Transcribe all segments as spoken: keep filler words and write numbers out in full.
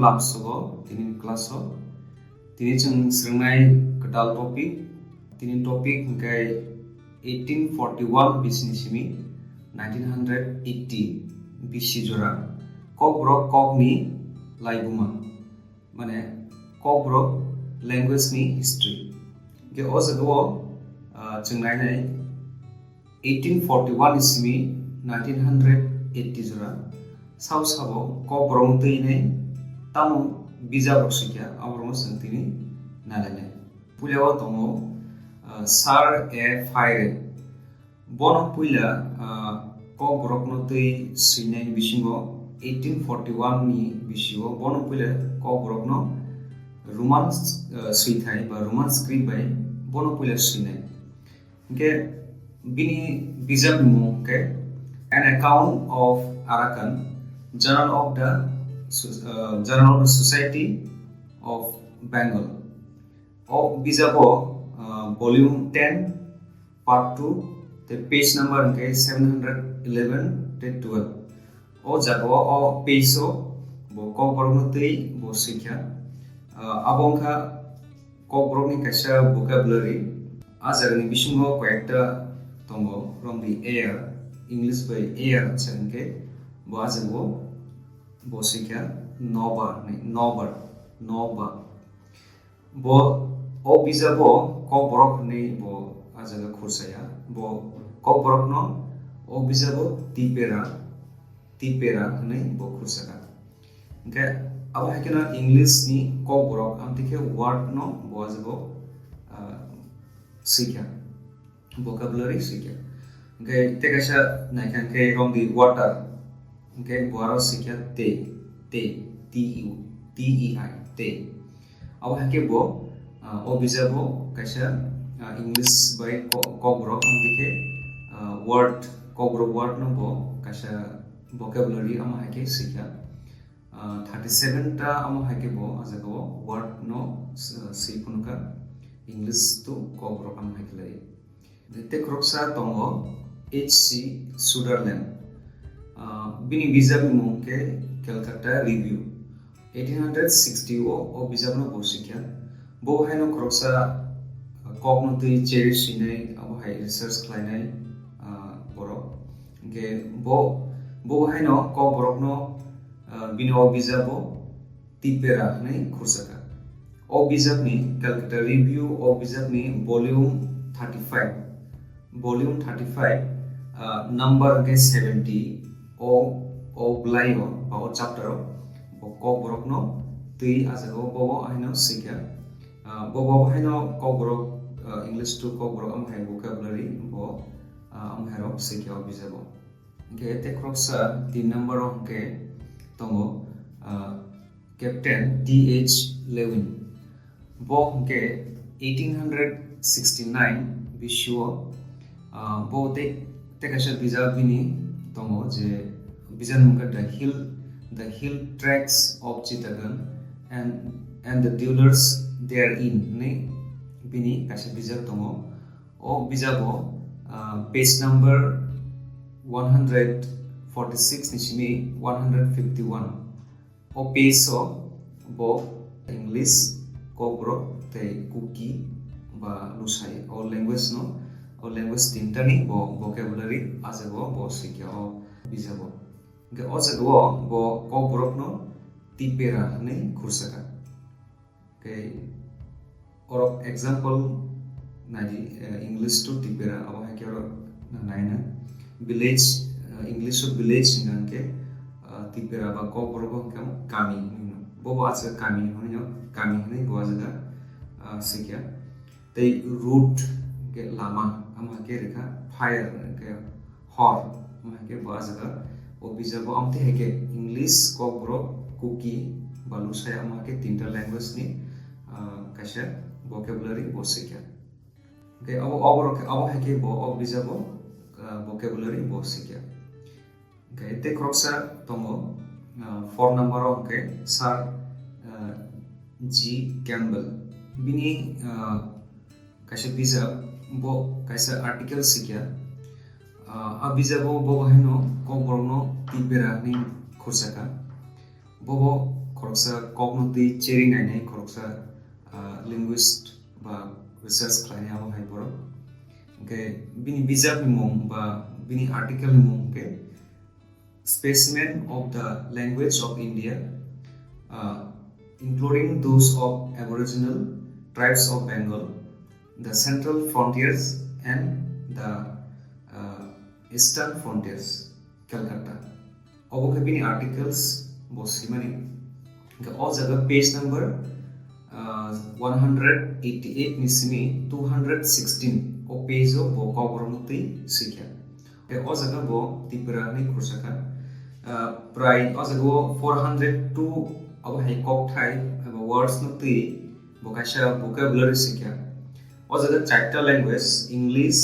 Lamsogo tini class o. Tini chwng swrwngnai kwtal topic. Tini topic hwnkhe eighteen forty-one bisini simi nineteen hundred eighty bisi jora Kokborok kokni laibuma, mane Kokborok language ni history. Hwnkhe o jagao, ah, chwng nainai eighteen forty-one ni simi nineteen hundred eighty jora sao sabo Kokborok twi nai tamo bijap rok swikha, aborokno chwng tini nalainai. Puila o tongo, ah, Sir A Fire. Bono puila, ah, Kokborokno twi swinai bisingo eighteen forty-one ni bisio bono puila Kokborokno Roman, ah, swithai ba Roman script bai bono puila swinai. Hwnkhe bini bijapni mung khe An Account of Arakan, Journal of the So-, ah, Journal of the Society of Bengal. O bijabo, ah, volume ten, part two, tei page number hwnkhe seven hundred eleven tei twelve. O jagao o page o bo Kokborokno twi bo swikha. Ah, abo wngkha Kokborokni kaisa vocabulary. A jagani bisingo koyekta tongo, from the air, English bai air se hwnkhe bo a jagao bo swikha nobar, nobar, nobar. Bo o bijabo Kokborok hwnwi bo a jaga khursaya. Bo Kokborokno o bijabo Tipera, Tipera hwnwi bo khursaka. Hwnkhe abo hai kheno English ni Kokborok, amtwi khe word no bo a jaga, ah, swikha. Vocabulary swikha. Hwnkhe tei kaisa naikha hwnkhe romdi water. Hwnkhe bo aro swikha tei, tei, T E I, T E I, tei. Abo hai khe bo, ah, o bijabo kaisa, ah, English bai ko-, Kokborok, amtwi khe, ah, word, Kokborok word no bo kaisa vocabulary amo hai khe swikha. Ah, thirty seven ta amo hai khe bo a jagao word no, ah, swi phunukha English to Kokborok amo hai khe lai. Tei khoroksa tongo H C Sutherland. Ah, bini bijapni mung khe Calcutta Review. Eighteen hundred sixty o, o bijapno bo swikha. Bo haino khoroksa kokno twi cherish swinai, abo hai research khlainai, ah, borok. Hwnkhe bo, bo haino Kokborokno, ah, bini o bijabo Tipera hwnwi khursaka. O bijapni Calcutta Review, o bijapni volume thirty five, volume thirty five, ah, number hwnkhe seventy, o, o bwlaio ba o chapter o bo Kokborokno twi a jagao bobo haino swikha. Ah, bobo haino Kokborok, ah, English to Kokborok amo hai vocabulary bo, ah, amo hai rok swikha o bijabo. Hwnkhe tei khoroksa tin number o hwnkhe tongo, ah, Captain T H Lewin. Bo hwnkhe eighteen hundred sixty nine bisio, ah, bo tei, tei kaisa bijap bini tongo je bijapni mung khe The Hill, The Hill Tracks of Chittagong and, and the Dwellers Therein hwnwi bini kaisa bijap tongo. O bijabo, ah, page number one hundred forty six ni simi one hundred fifty one. O page o bo English, Kokborok tei Kuki ba Lusai, o language no, o language tinta ni bo vocabulary a jagao bo swikha o bijabo. Hwnkhe o jagao bo Kokborok no Tipera hwnwi khursaka. Tei orok example naidi, eh, English to Tipera, abo hai khe orok naina. Village, eh, English to village hwnkha hwnkhe, eh, Tipera ba Kokborok bo hwnkhe kami hwnwi no. Bobo aswk kami hwnwi no, kami hwnwi bo aswk, eh, swikha. Tei route hwnkhe lama, amo hai khe rwkha fire hwnkhe hor, amo hai khe bo a jaga o bijabo amtwi hai khe English, Kokborok, Kuki ba Lusai, amo hai khe tinta language ni, ah, kaisa vocabulary bo swikha. Hwnkhe abo, abo rok khe, abo hai khe bo o bijabo, ah, vocabulary bo swikha. Hwnkhe tei khoroksa tongo, ah, four number o hwnkhe Sir, ah, G Campbell. Bini, ah, kaisa bijap, bo kaisa article swikha. Ah, a bijabo bo haino Kokborokno Tipera hwnwi khursaka. Bobo Khoroksa kokno twi cherwi nainai khoroksa, ah, linguist ba research khlainai abo hai borok. Hwnkhe bini bijapni mung ba bini article ni mung hwnkhe Specimen of the Language of India, ah, including those of Aboriginal Tribes of Bengal, the Central Frontiers and the, ah, Eastern Frontiers, Calcutta. Obo khe bini articles bo simani. Hwnkhe o jaga page number, ah, one hundred eighty eight ni simi two hundred sixteen o page o bo kokborok no twi swikha. Hwnkhe o jaga bo Tipra hwnwi khursa kha. Ah, prai o jaga o four hundred two abo hai kokthai abo words no twi bo kaisa vocabulary swikha. O jaga charta language, English,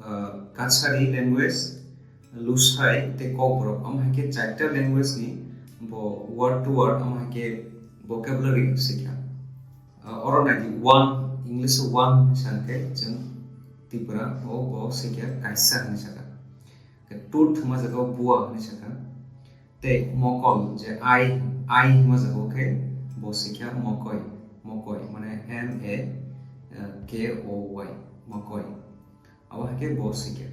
ah, Kachari language, Lusai tei Kokborok, amo hai khe charta language ni bo word to word, amo hai khe vocabulary swikha. Ah, oro nai di one, English o one hwnwi sa khe chwng Tipra o bo swikha kaisa hwnwi sakha. Tooth hwnma jaga o bua hwnwi sakha. Tei mokol je I, I hwnma jaga o khe bo swikha mokoi, mokoi mane M A K O Y, mokoi. Abo hai khe bo swikha.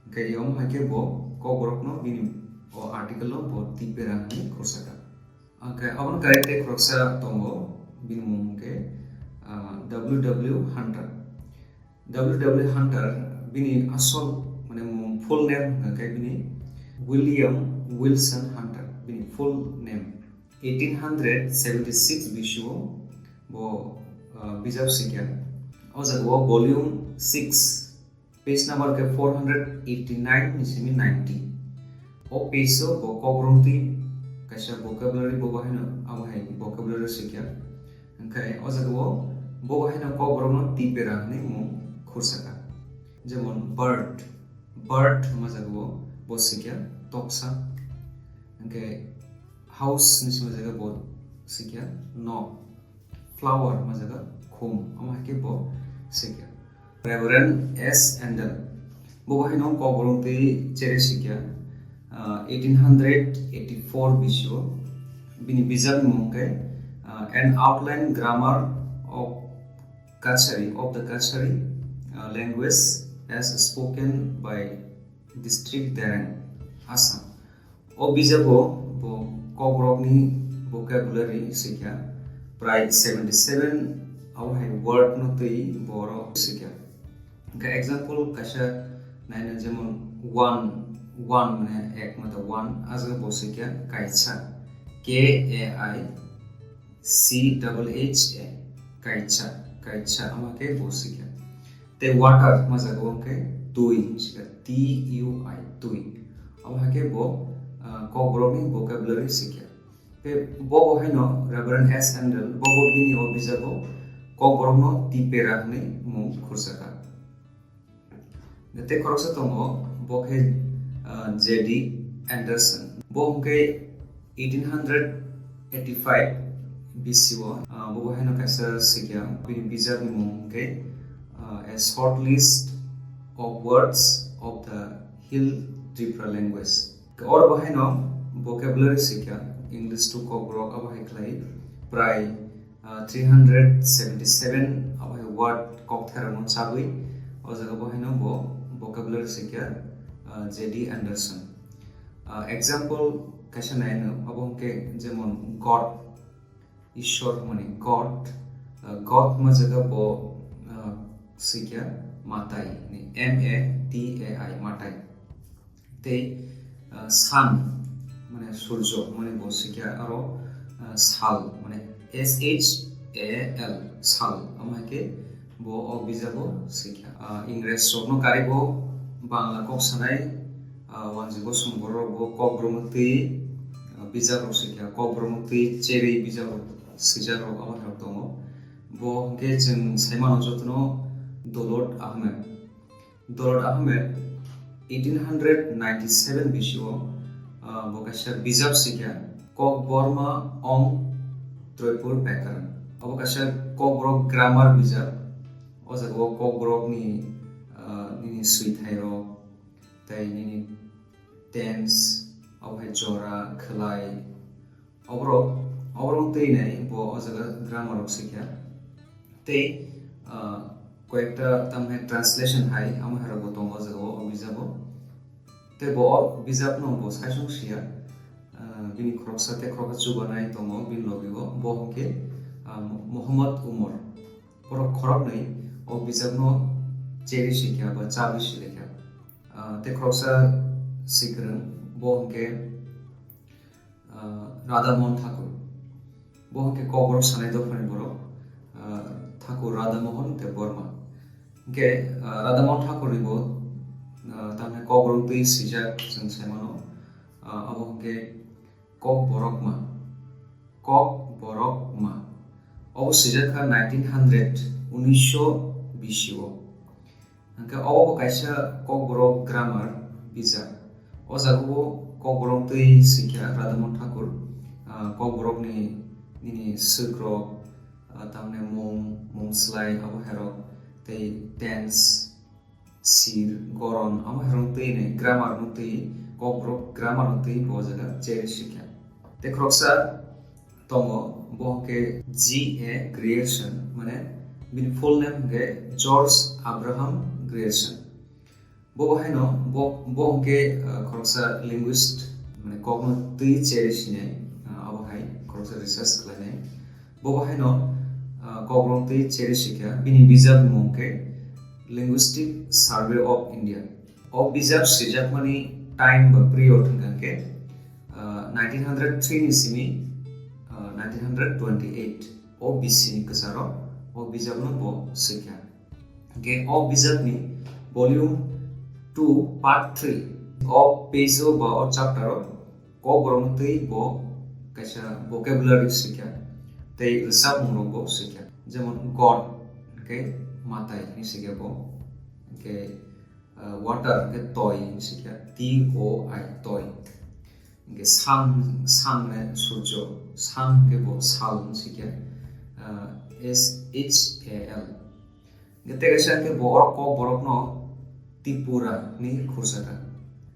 Hwnkhe yom hai khe bo kokborokno bini o article o bo Tipra hwnwi khursa kha. Hwnkhe aboni kari tei khoroksa tongo, bini mung hwnkhe, ah, W W Hunter. W W Hunter bini asol mane mung full name hwnkhe bini William Wilson Hunter bini full name. Eighteen hundred seventy six bisio bo, ah, bijap swikha. O jaga o volume six, page number khe four hundred eighty nine ni simi ninety. O page o bo kokborok twi kaisa vocabulary bo bahaino abo hai vocabulary swikha. Hwnkhe o jaga o bo bahaino kokborok no Tipra hwnwi mung khursa kha. Jemon bird, bird hwnma jaga o bo swikha toksa. Hwnkhe house ni simi jaga bo swikha nok. Flower hwnma jaga khum, amo hai khe bo swikha. Reverend S Handel, bo bahaino kokborok twi cherwi swikha, ah, eighteen hundred eighty four bisio bini bijapni mung khe, ah, An Outline Grammar of Kachari, of the Kachari, ah, Language as Spoken by District Derang, Assam. O bijabo bo kokborokni vocabulary swikha, prai seventy seven abo hai word no twi borok swikha. Hwnkhe example kaisa naina, jemon one, one mane ek mata one, a jaga bo swikha kaisa, K A I C double H A, kaisa, kaisa, amo khe bo swikha. Tei water hwnma jaga o hwnkhe twi hwnwi swikha, T U I, twi. Abo hai khe bo, ah, kokborokni vocabulary swikha. Tei bo bo haino Reverend S Handel, bo bo bini o bijabo kokborokno Tipra hwnwi mung khursa kha. Tei khoroksa tongo, bo khe, ah, J D Anderson. Bo hwnkhe eighteen hundred eighty five B C o, ah, bo bo haino kaisa swikha, bini bijapni mung hwnkhe, ah, A Short List of Words of the Hill Tipra Language. Oro bo haino vocabulary swikha, English to Kokborok abo hai khlai prai, ah, three hundred seventy seven abo hai word kokthairokno chabwi, o jaga bo haino bo vocabulary swikha, ah, J D Anderson. Ah, example kaisa naino, abo hwnkhe jemon God, Ishwar hwnmani God, ah, God hwnma jaga bo, ah, swikha Matai, ni M A T A I, Matai. Tei, ah, sun, mane surjo, mane bo swikha aro, ah, sal, mane S H A L, sal, amo hai khe bo o bijabo swikha. Ah, Ingres rokno karibo Bangla kok sanai, ah, Wanji Bosong borok bo Kokborok twi, ah, bijap rok swikha, Kokborok twi cherwi bijap rok swijak rok abo hai rok tongo. Bo hwnkhe chwng sai mano jotono Dolot Ahmed. Dolot Ahmed eighteen hundred ninety seven bisio, ah, bo kaisa bijap swikha, Kokborma Ong Troipur Bekaran. Abo kaisa Kokborok grammar bijap. O jaga o Kokborokni, ah, nini swithairok, tei nini tense, abo hai jora, khwlai, oborok Oborok twi nai bo o jaga grammar rok sikha. Tei, ah, koyekta tamni translation hai amo hai rok bo tongo o jaga o, o bijabo. Tei bo o bijapno bo saichung siya, ah, bini khoroksa tei khoroksa chubanai tongo bini logi o, bo hwnkhe, ah, Mo-, Mohammad Umar. Borok khoroknwi o bijapno cheri sikha ba chabwi silikha. Ah, tei khoroksa sikwrwng bo hwnkhe, ah, Radha Mohan Thakur. Bo hwnkhe Kokborok sanai dophani borok, ah, Thakur Radha Mohan Debbarma. Hwnkhe, ah, Radha Mohan Thakurni bo, ah, tamni Kokborok twi swijak chwng sai mano. Ah, abo hwnkhe Kokborokma. Kokborokma. Obo swijak kha nineteen hundred, unisho bisi o. Hwnkhe obo bo kaisa Kokborok grammar bijap. O jaga o Kokborok twi sikha Radha Mohan Thakur, ah, Kokborokni nini swkrok, ah, tamni mung, mung slai, abo hai rok, tei tense, sir, goron, amo hai rok twi nai grammar no twi, Kokborok grammar no twi bo jaga cheri sikha. Tei khoroksa tongo, bo hwnkhe G A Grierson, mane bini full name hwnkhe George Abraham Grierson. Bo bo haino, bo, bo hwnkhe, ah, khoroksa linguist, mane kokno twi cheri sinai, ah, abo hai khoroksa research khlainai. Bo bo haino, ah, Kokborok twi cheri sikha, bini bijapni mung khe Linguistic Survey of India. O bijap swijakmani time ba period hwnkha khe, ah, nineteen hundred three ni simi, ah, nineteen hundred twenty eight. O bisi ni kwcharo o bijapno bo swikha. Hwnkhe o bijapni volume two part three o page o ba o chapter o Kokborok twi bo kaisa vocabulary swikha tei rwchapmung rok bo swikha. Jemon God hwnkhe matai hinwi swikha bo. Hwnkhe, ah, water hwnkhe toi hinwi swikha, T O I, toi. Hwnkhe sun, sun mane surjo, sun hwnkhe bo sal hinwi swikha, ah, S H A L. Hwnkhe tei kaisa hwnkhe bo oro Kokborokno Tripura hinwi khursakha.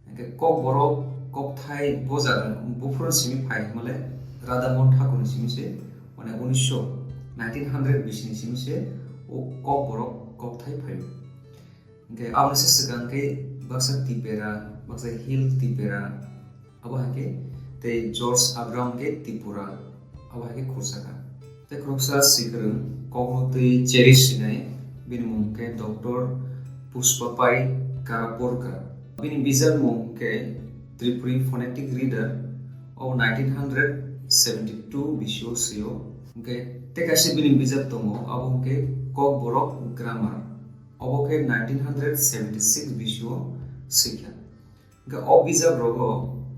Hwnkhe Kokborok kokthai bo jaga buphuru simi phai hwnmale Radha Mohan Thakurni simi se, mane unisho, nineteen hundred bisini simi se o Kokborok kokthai phaio. Hwnkhe aboni se swkang khe baksa Tipera, baksa Hill Tipera, abo hai khe tei George Abraham khe Tripura, abo hai khe khursakha. Tei khoroksa sikwrwng kokno twi cheri sinai, bini mung khe Doctor Pushpapai Karaporkar. Bini bijapmung khe Tripuri Phonetic Reader, o nineteen hundred seventy two bisio sio. Hwnkhe tei kaisa bini bijap tongo, abo hwnkhe Kokborok Grammar. Obo khe nineteen hundred seventy six bisio swikha. Hwnkhe o bijap rogo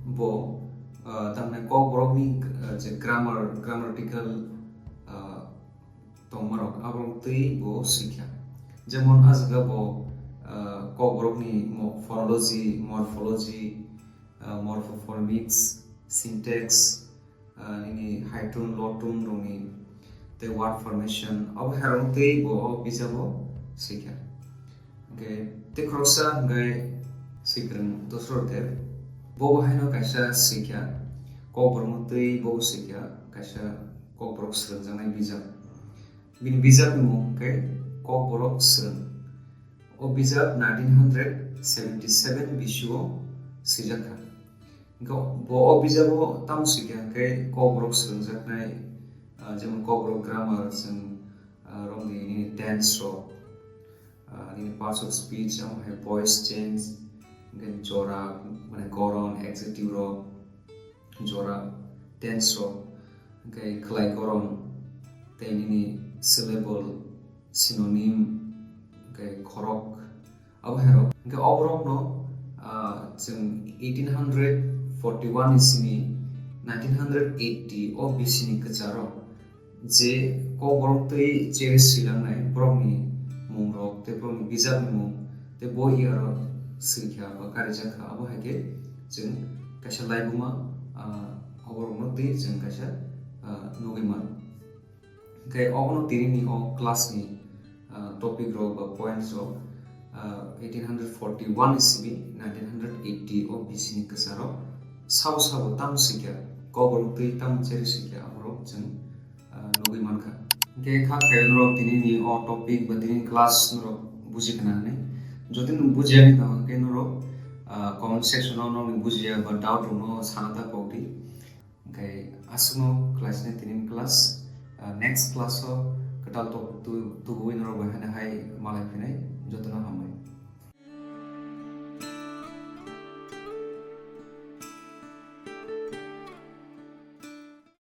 bo, ah, tamni Kokborokni, ah, je grammar, grammatical, ah, tongmarok aborok twi bo swikha. Jemon ah jaga bo, ah, Kokborokni mo-, phonology, morphology, ah, morphophonemics, syntax, ah, nini high tone, low tone rokni tei word formation, abo hai rok tei bo o bijabo swikha. Hwnkhe tei khoroksa hwnkhe sikwrwng Dosro Deb. Bobo haino kaisa swikha, Kokborokno tei bobo swikha, kaisa Kokborok swrwngjaknai bijap. Bini bijapni mung hwnkhe Kokborok Swrwng. O bijap nineteen hundred seventy seven bisio swijakha. Hwnkhe bo o bijabo tamo swikha hwnkhe Kokborok swrwngjaknai, ah, jemon Kokborok grammar, chwng, ah, romni nini tense rok, ah, nini parts of speech, amo hai voice change, hwnkhe jora, mane goron, adjective rok, jora, tense rok, hwnkhe khwlai goron, tei nini syllable, synonym, hwnkhe khorok, abo hai rok. Hwnkhe oborokno, ah, chwng eighteen hundred forty one ni simi nineteen hundred eighty o bisini kwcharo je Kokborok twi cheri swilangnai borokni mungrok tei borokni bijapni mung tei bo iyaro swikha ba karijakha, abo hai khe chwng kaisa laibuma, ah, oborokno twi chwng kaisa, ah, nugwi mano. Hwnkhe obono tinini o class ni, ah, topic rok ba points rok, ah, eighteen hundred forty one ni simi nineteen hundred eighty o bisini kwcharo sabo sabo tamo swikha, Kokborok twi tamo cheri swikha, aborok chwng ah, nugwi mankha. Hwnkhe kha khe norok tini ni o topic ba tini class norok buji khna hwnwi. Jodi nwng bujiya ni tong hwnkhe norok ah, comment section o norokni bujiya ba doubt rokno sana ta kok di. Hwnkhe aswkno khlai sini tini ni class. Ah, next class o kwtal topic tu-, tubui norok bai haino hai malai phinai. Jotono hambai.